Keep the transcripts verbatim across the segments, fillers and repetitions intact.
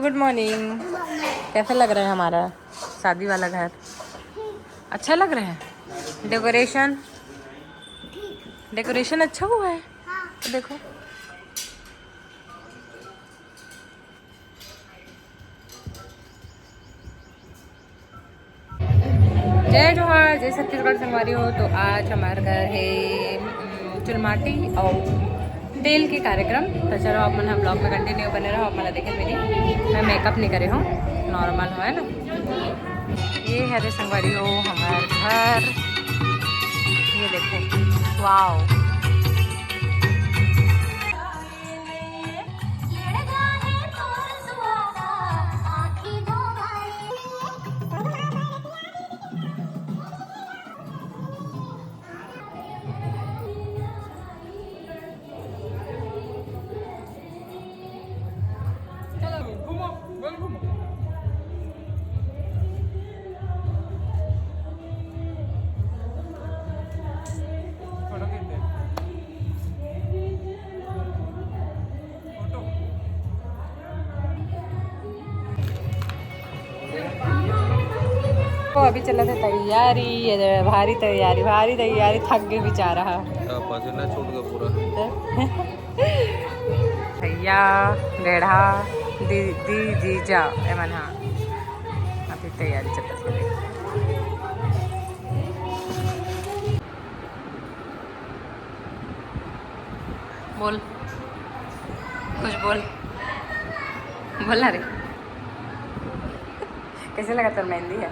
गुड morning. कैसा लग रहा है हमारा शादी वाला घर? अच्छा लग रहा है? डेकोरेशन, डेकोरेशन अच्छा हुआ है। तो देखो। जय जोहार, जय छत्तीसगढ़ संगवारी हो। तो आज हमारे घर है, उम, चुलमाटी और तेल के कार्यक्रम। तो चलो, आप मन हम ब्लॉग में कंटिन्यू बने रहो, आप मन ला देखे मिली। मैं मेकअप नहीं करे हूँ, नॉर्मल हो, है ना। ये हरे संगवारी हो हमार घर, ये देखो, वाओ। वो अभी चलत हे तैयारी, ये दे भारी तैयारी, भारी तैयारी, थक गे बेचारा ह। हाँ, पसीना छूट गया पूरा। भैया, रेढ़ा, दीदी, जीजा, एमन ह अभी तैयारी चलत हे। बोल, कुछ बोल, बोल ना रे। कैसे लगा तोर मेहंदी ह?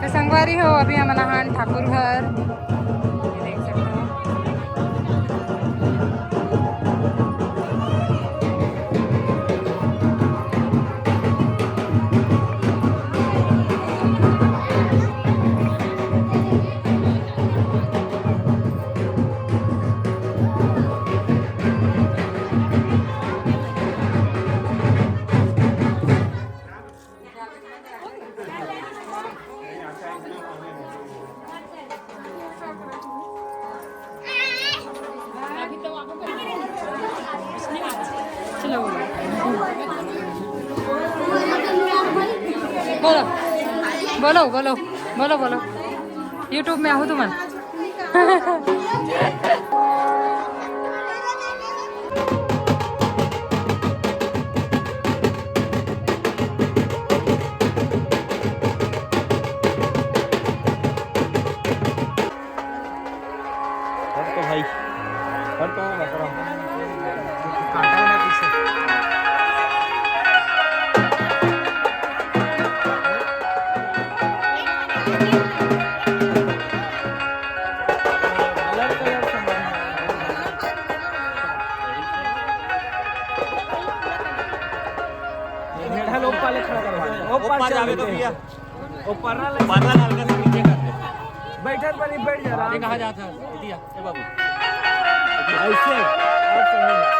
तो संगवारी हो, अभी हमन आहन ठाकुर घर, ये देख सकते हो। बोलो, बोलो, बोलो, बोलो, बोलो। YouTube में आहू तुमन। हट तो भाई, हट तो, मैं बता रहा हूँ। काटा ना पीछे। भेड़ा लोग पाले खड़ा करवा दे। वो पार जावे तो भैया। वो पर्रा ले। पर्रा ले हल्का सा नीचे कर दे। बैठल पर ही बैठ जा, आराम ये कहाँ से। जाता है? इधर आ, ए बाबू। ऐसे। और समझ में।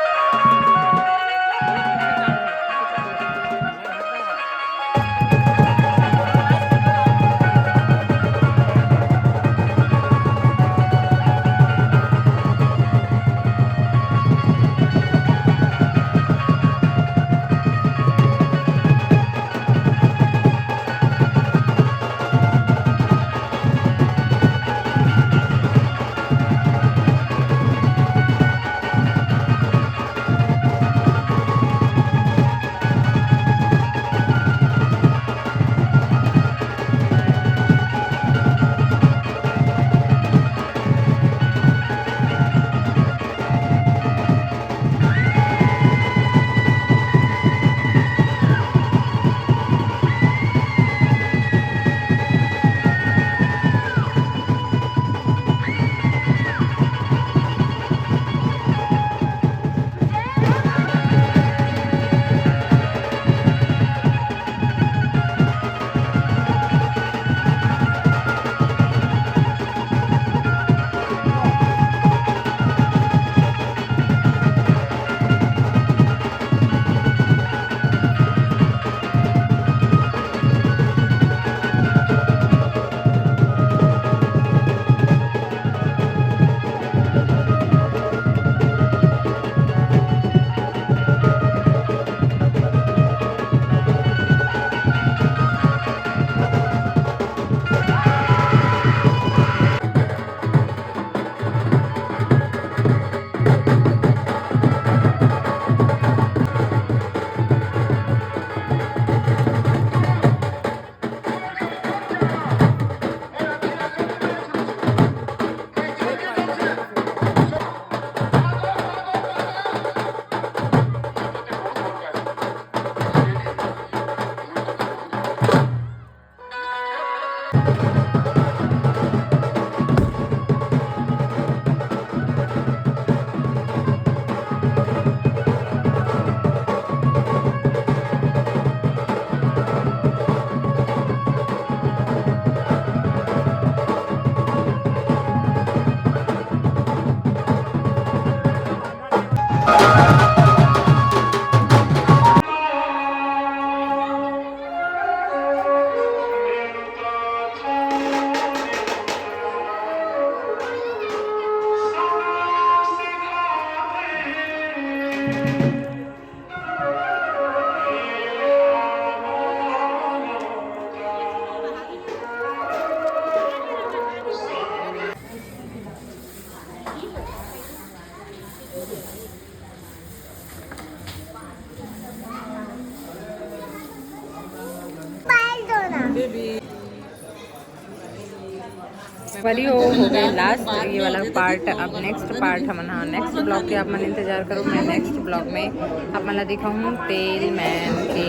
वाली हो, हो गई लास्ट ये वाला पार्ट। अब नेक्स्ट पार्ट हमन हा नेक्स्ट ब्लॉग के आप मन इंतजार करो। मैं नेक्स्ट ब्लॉग में आप मन ला दिखाऊँ तेल मैन के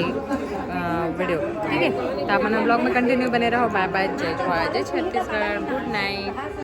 वीडियो, ठीक है? तो आप मन ब्लॉग में कंटिन्यू बने रहो। बाय बाय, जय जोहार, जय छत्तीसगढ़, गुड नाइट।